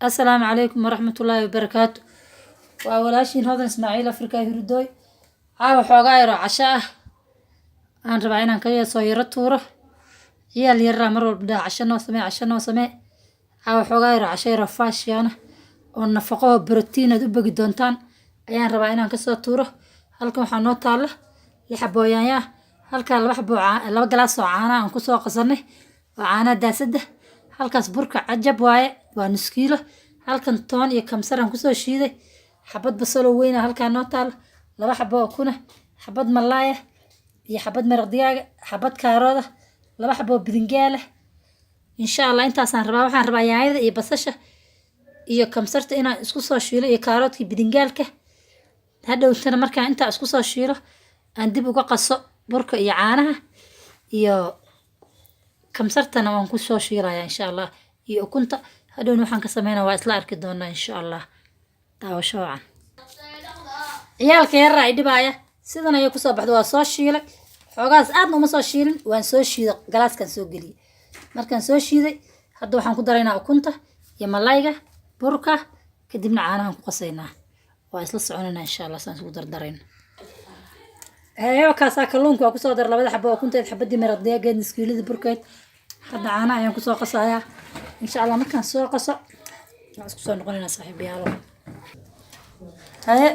Asalaamu calaykum waraxmatullaahi wabarakaatu. Waa walaashiin Hodan Ismaaciil, Afrika Hurdooy. Caawa xoogaa yaroo casho ah aan rabaa inaan ka soo yaro tuuro. Ciyaal yaraa mar walba dhaha, "Casho noo samee, casho noo samee." Caawa xoogaa yaroo casho yaroo faashiyan ah oo nafaqo oo brotiin aad u bogi doontaan ayaan rabaa inaan kasoo tuuro. Halkan waxaa noo taalla lix xabo oo yaanyo ah. Halkaa laba xabo, laba galaas oo caana aan kusoo qasanay oo caanaha daasadda. Halkaas burka cajab waaye, waa nus kiilo. Halkan toon iyo kamsar aan kusoo shiiday. Xabad basaloo weyna halkaa noo taalla, laba xabo oo kuna, xabad malaaya iyo xabad maraq digaaga, xabad kaarooda, laba xabo oo bidingaala. Insha Allah intaasaan rabaa. Waxaan rabaa yaanyada iyo basasha iyo kamsarta inaan isku soo shiilo iyo kaaroodka iyo bidingaalka. Hadhowtana markaan intaa isku soo shiilo aan dib uga qaso burka iyo caanaha iyo kamsartana waan kusoo shiilaya insha Allah, iyo ukunta. Hadhowna waxaan ka sameynaa waa isla arki doonaa insha Allah. Daawasho wacan. Ciyaalka yaraa i dhibaaya. Sidan ayay kusoo baxda. Waa soo shiilay xoogaas, aadna uma soo shiilin, waan soo shiiday, galaaskaan soo geliyey. Markaan soo shiiday, hadda waxaan ku daraynaa ukunta iyo malayga, burka, kadibna caanahan ku qasaynaa. Waa isla soconaynaa insha Allah saan isugu dardarayna. Heeyo, kaasaa kalluunka waa kusoo dar, labada xabo ukunteed, xabadii maraq digaageed, nuskiiladii burkeed. Hadda caanaha ayaan kusoo qasayaa insha Allah. Markaan soo qaso waan isku soo noqonaynaa, saaxiibayaalo. Haye,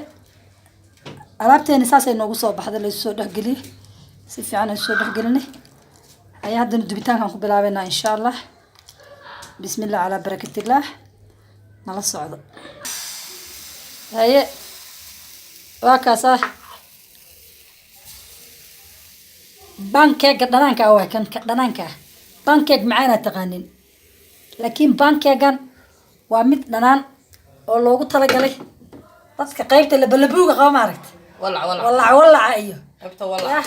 alaabteeni saasay noogu soo baxday. Laysu soo dhexgeliyey si fiican aysu soo dhexgelinay. Haye, haddana dubitaankaan ku bilaabeynaa insha Allah. Bismillah calaa barakatillaah, nala socdo. Haye, waa kaasaa bankeega dhanaanka ah. Waa kan ka dhanaanka ah. Pancake macaanaa taqaanin, laakiin pancakegan waa mid dhanaan oo loogu talagalay dadka qaybta labalabuuga qaba, maaragta. Walac walac. Walac walaca iyo qaybta walac. Yah,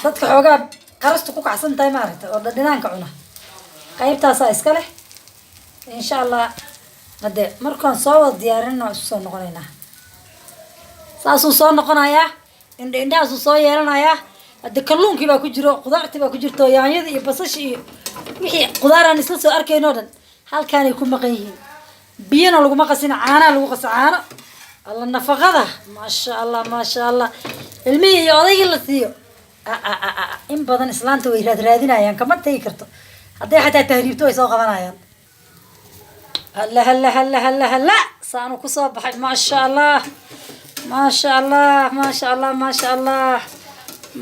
dadka xoogaa qarastu ku kacsan tahay, maaragta, oo dhadhanaanka cuna, qaybtaasaa iska leh insha Allah. Hadde markaan soo wada diyaarinna waan isku soo noqonaynaa. Saasuu soo noqonayaa, indha indhahaasuu soo yeelanayaa. Hadde kalluunkii baa ku jiro, qudaartii baa ku jirto, yaanyadii iyo basashii iyo wixii qudaaraan isla soo arkayn oo dhan halkaanay ku maqan yihiin. Biyana laguma qasin, caanaha lagu qasa. Caano alla nafaqada, maasha Allah, maasha Allah. Ilmihii iyo odaygii la siiyo, in badan islaanta way raadraadinayaan, kama tegi karto. Hadday xataa tahriibto way soo qabanayaan. Halla halla halla halla halla, saanu kusoo baxay. Maasha Allah, maasha Allah, maasha Allah, maasha Allah,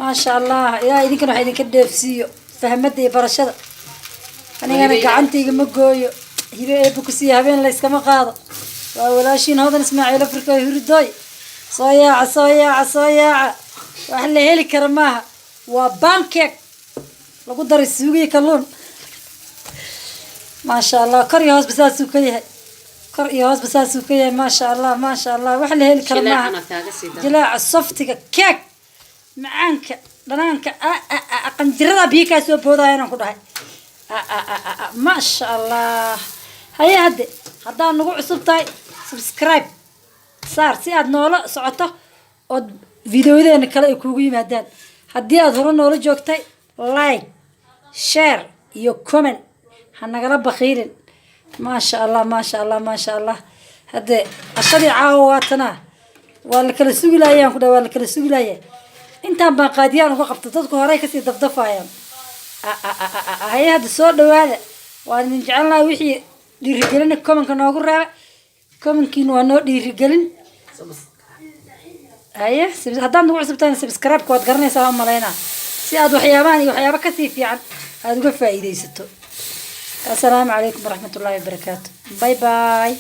maasha Allah. Ilaa idinkana waxa idinka dheefsiiyo fahmadda iyo barashada. Anigana gacantayga ma gooyo. Hibe eebba ku siiya habeen la iskama qaado. Waa walaashiin Hodan Ismaaciil, Afrika Hurdooy. Soo yaaca, soo yaaca, soo yaaca. Wax la heli kara maaha. Waa pancake lagu daray suugiyo kalluun. Maasha Allah, kor iyo hoosba saasuu ka yahay, kor iyo hoosba saasuu ka yahay. Maasha Allah, maasha Allah, wax la heli kara maaha. Jileecana kaaga sii daran. Jilaaca, softiga, keeg macaanka, dhanaanka, qanjirada biyo kaa soo boodaya inaan ku dhahay. Maasha Allah. Haye, hadde haddaad nagu cusub tahay, subscribe saar si aad noola socoto ood videoyadeena kale ay kuugu yimaadaan. Haddii aad hore noola joogtay, like, share iyo comment ha nagala bakiilin. Maasha Allah, maasha Allah, maasha Allah. Hadde cashadii caawa waatanaa. Waa la kala sugi laayaan ku dhahay, waa la kala sugi laaya. Intaan baan qaadiyaan uga qabta, dadku horey kasii dafdafayaan. Haye, hadda soo dhawaada. Waan idin jecelnahay. Wixii dhiirigelina commentka noogu raaba. Commentkiina waa noo dhiirigelin. Haye, haddaad nagu cusubtahay, subscribe-ka waad garanaysaa waan malaynaa, si aad waxyaabahan iyo waxyaabo kasii fiican aada uga faa'iidaysato. Assalaamu calaykum waraxmatullaahi wabarakaatu. Bye bye.